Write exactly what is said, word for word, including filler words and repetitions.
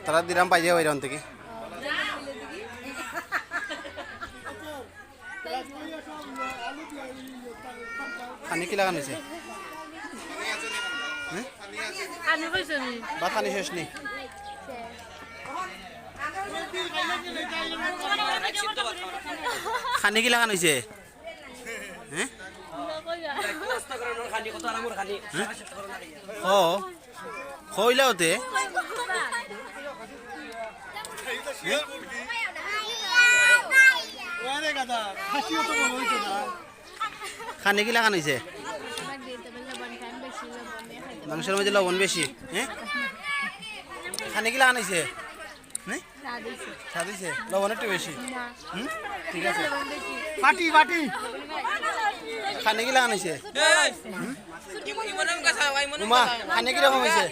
তারা দিরাম পাইয়া বাইরে আনতে কি? খানি কিলাখান অইছে? হুম? ভাত খানি শেষ নি? খানি কিলাখান অইছে? হ্যাঁ? ও, কইলা ওতে। খানি কিলাখান অইছে? মাংসর মাঝে লবণ বেশি, হ্যাঁ? খানি কিলাখান অইছে? হ্যাঁ? স্বাদ অইছে। লবণ একটু বেশি। হুম? ঠিক আছে। পাটি, পাটি। খানি কিলাখান অইছে? উমা, খানি কিরকম অইছে?